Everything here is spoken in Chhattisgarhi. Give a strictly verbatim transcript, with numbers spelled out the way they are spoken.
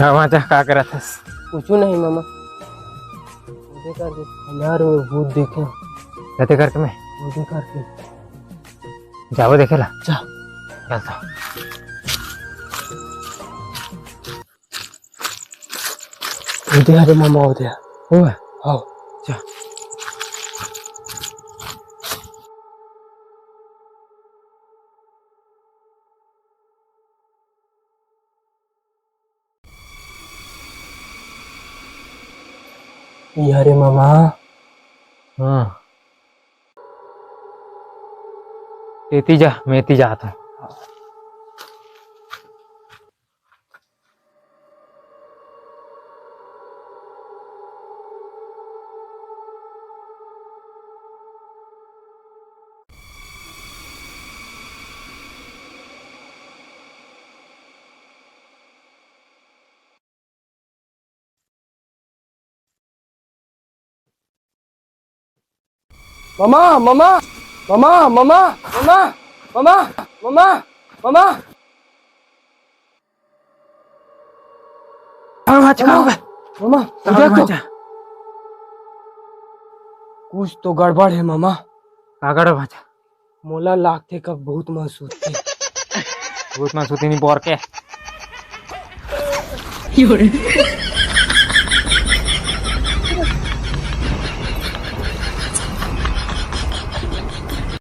हाँ, वहाँ जा, का करत हस? कुछ नहीं मामा, ओदे करके खंडहर में भूत देखे। कते करके मैं? ओदे करके। जाबो देखे ला? जा। चल तो। ओदे हरे मामा, ओदे। ओ। हाँ। जा। इहरे मामा। हाँ। तेती जा, मैं एती जात हूँ। मामा, मामा, मामा, मामा, मामा, मामा, मामा, मामा। हाँ, भांचा, का हो गे? मामा, का हो गे, देख तो। भांचा? कुछ तो गड़बड़ हे मामा। का गड़बड़ भांचा? मोला लागथे कब भूत मन सुतथे। भूत मन सुतथे नहीं बोर के।